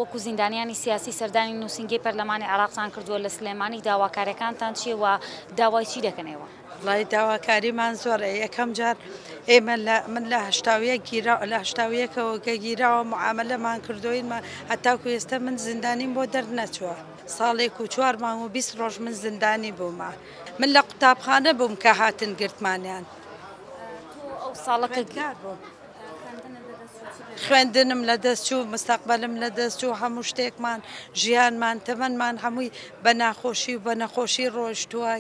وەکو زیندانیانی سیاسی سەردانی نووسینگەی پەرلەمانی عێراقتان کردووە لە سلێمانی، داواکاریەکانتان چییە و داوای چی دەکەن ئێوە؟ وەڵای داواکاریمان زۆرە. یەکەم جار ئێمە لە من لە 81 گیرا لە 81ەوە کە گیراوە معاملەمان کردوینمە هەتاکو ئێستا من زیندانیم بۆ دەرنەچووە. ساڵێک و 4 مانگ و 20 ڕۆژ من زیندانی بوومە. من لە قوتابخانە بووم کە هاتن گرتمانیان. ئەو ساڵە کە بووم خوێندنم لە دەست چوو، مستەقبەلم لە دەست چوو، هەموو شتێکمان، ژیانمان، تەمەنمان هەمووی بە ناخۆشی و بە نەخۆشی ڕۆشتووە.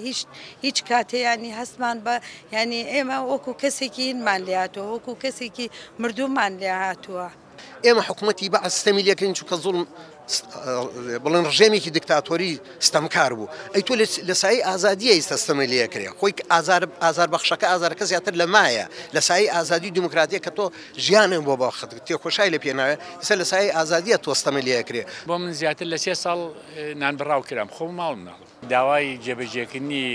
هیچ کاتێ ینی هەستمان بە ینی ئێمە وەکو کەسێکی هینمان لێ هاتووە، وەکو کەسێکی مردوومان لێ هاتووە. ئێمە حکوومەتی بەعس ستەمی لێکردین چونکە زوڵم بڵێن ڕژێمێکی دیکتاتۆری ستەمکار بوو. ئەی تۆ لە سایەی ئازادیە ئێستا ستەمە لێکرێ، خۆی ئازار بەخشەکە ئازارەکە زیاتر لە مایە. لە سایەی ئازادی و دیموکراتیە کە تۆ ژیانم بۆ بەخت تێکۆشای لە پێناوێ، ئێستا لە سایەی ئازادیە تۆ ستەمە لێکرێ. بۆ من زیاتر لە 3 ساڵ نانبڕاو کرام، خۆم ماڵم ناڵم. داوای جێبەجێکردنی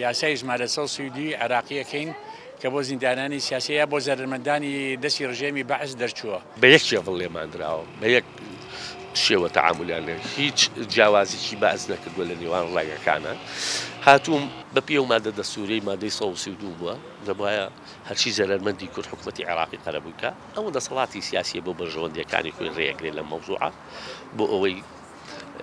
یاسای ژمارە 132 عێراقیەکەین کە بۆ زیندانانی سیاسیە بۆ زەرمەندانی دەستی ڕژێمی بەعس دەرچووە. بە یەک شێوە لێمان دراوە، بە یەک شێوە تەعامولیان لێ، هیچ جیاوازێکی بەعس نەکردووە لە نێوان ڕێگەکانە. هاتووم بە پێ و مادە دەستووری مادەی 132 بووە، دەبایە هەرچی زەرەرمەندی کورد حکوومەتی عێراقی قەرەبوو بکە. ئەوە دەسەڵاتی سیاسیە بۆ بەرژەوەندیەکانی خۆی ڕێگرێ لە مەوزوعە، بۆ ئەوەی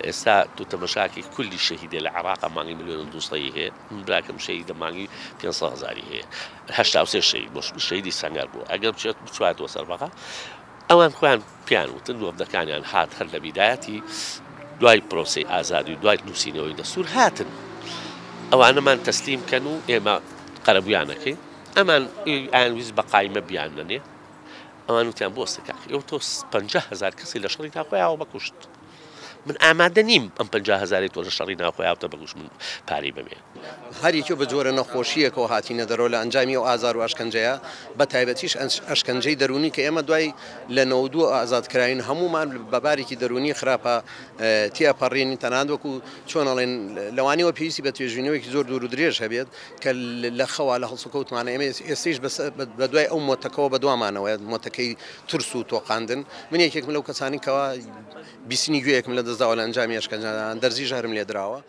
ئێستا تو تەمەشاکی کولی شەهیدە لە عێراق مانگی 1,200,000 هەیە، من براکەم شەهیدە مانگی 500,000 هەیە، 83 شەهید بۆ شەهیدی سەنگەر بوو. ئەگەر بچێت بچواتەوە سەربەغا، ئەوان خۆیان پیان وتن وەفدەکانیان هات هەر لە بیدایەتی دوای پرۆسەی ئازادی و دوای نووسینەوەی دەستور هاتن ئەوانەمان تەسلیم کەن و ئێمە قەرەبوویانەکەین. ئەمان ئایان ویست بە قایمە بیاننەنێ، ئەوان وتیان بۆستە کاک، ئێوە تۆ 50,000 کەسی لە شەڕی ناخۆیاوە بەکوشت، من ئامادە نیم ئەم 50,000 تۆ لە شەڕی ناخۆیاوتە بەگوش من پارەی بەمێ. هەر یەکێ بە جۆرە نەخۆشیەکەوە هاتینە دەرەوە لە ئەنجامی ئەو ئازار و ئەشکەنجەیە، بە تایبەتیش ئەشکەنجەی دەرونی کە ئێمە دوای لە 92 ئازاد کراین هەمومان بە بارێکی دەرونی خراپە تێپەڕین. تەنانەت وەکو چۆن ئەڵێن لەوانەیەوە پێویستی بە توێژینەوەیەکی زۆر دوور و درێژ هەبێت کە لە خەوا لە هەڵسوکەوتمانە ئێمە ئێستەیش بە دوای ئەو مۆتەکەوە بەدوامانەوە، مۆتەکەی ترس و تۆقاندن. من یەکێکم لەو کەسانی کەوا بیستنی گوێیەکم لە دەستداوە لە ئەنجامی ئەشکەنجەدان، دەرزی ژەهرم لێدراوە.